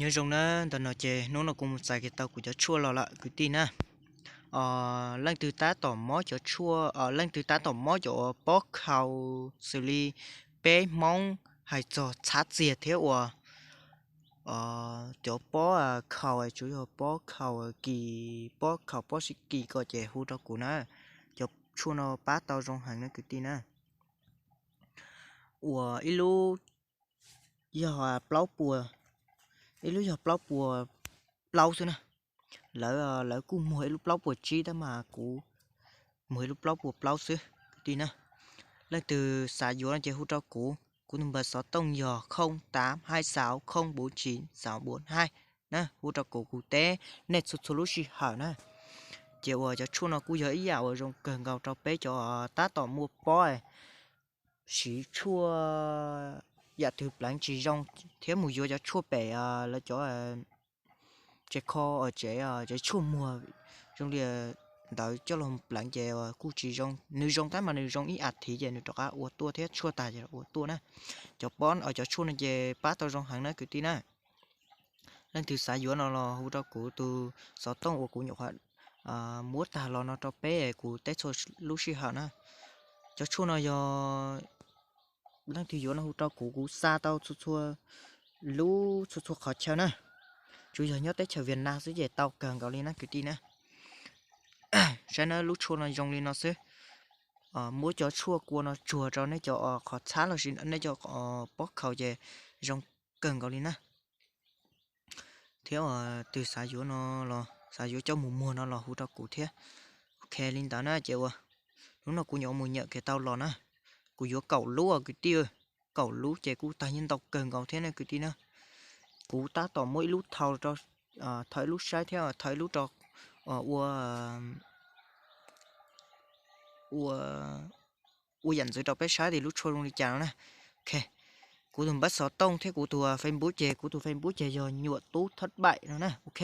Nyob zoo na, ntawm no ces hnub no kuv mus txais kiag tau kuv cov tshuaj los lawm kwv tij na. Leej twg tab tom mob cov tshuaj, leej twg tab tom mob cov pob khaus xws li peb Hmoob hais txog txhab txiag thiab uas cov pob khaus, tsuas yog pob khaus kis, pob khaus pob sib kis ko ces hu rau kuv na. Cov tshuaj no pab tau zoo heev na kwv tij na. Uas ib lub yog plaub puas, ib lub yog plaub puas plaub xwb na. Lawv, lawv kuj muag ib lub plaub puas tsib tab mas kuv muag ib lub plaub puas plaub xwb kwv tij na. Leej twg xav yuav no ces hu rau kuv, kuv tus npawb xov tooj yog không tám hai sáu không bốn chín sáu bốn hai na, hu rau kuv, kuv teb nej txhua txhua lub sij hawm na. Ces uas cov tshuaj no kuj yog ib yam uas zoo kawg nkaus rau peb cov tab tom muaj pob siv tshuaj yam twg pleev tsis zoo thiab mus yuav cov tshuaj pem lawv cov tsev kho, tsev, tsev tshuaj muag zoo li ntawd coj los pleev ces kuj tsis zoo. Nws zoo tab mas nws zoo ib as thiv ces nws rov qab ua tuaj thiab, tshuaj tag ces ua tuaj na. Cov pob, cov tshuaj no ces pab tau zoo heev na kwv tij na. Leej twg xav yuav no los hu rau kuv tus xov tooj uas kuv nyuam qhuav muab tag los no rau peb kuv teb txhua lub sij hawm na. Cov tshuaj no yog leej twg yuav no hu rau kuv, kuv xa tau txhua txhua lub txhua txhua qhov chaw na. Tsuas yog nyob teb chaws Viaj Nam xwb ces tau kawg nkaus li na kwv tij na. Saib na, lub tshuaj no zoo li no xwb. Muab cov tshuaj kua no tsuag rau nej cov qhov txhab los sis nej cov pob khaus ces zoo kawg nkaus li na. Thiab uas twg xav yuav no los xav yuav coj mus muag no los hu rau kuv thiab. Ok li ntawd na ces uas hnub no kuv nyuam qhuav mus nyam kiag tau los na. Kuv yuav kaum lub os kwv tij, kaum lub ces kuj tag nyiaj ntau kawg nkaus thiab na kwv tij na. Kuv tab tom muab ib lub thau, thau ib lub saib thiab thau ib lub rau ua, ua, ua yam ntxwv rau peb saib tias lub tshuaj zoo li cas no na. Ok, kuv tus npawb xov tooj thiab kuv tus Facebook ces kuv tus Facebook ces yog Nyuam Tub Thab Baim no na. Ok,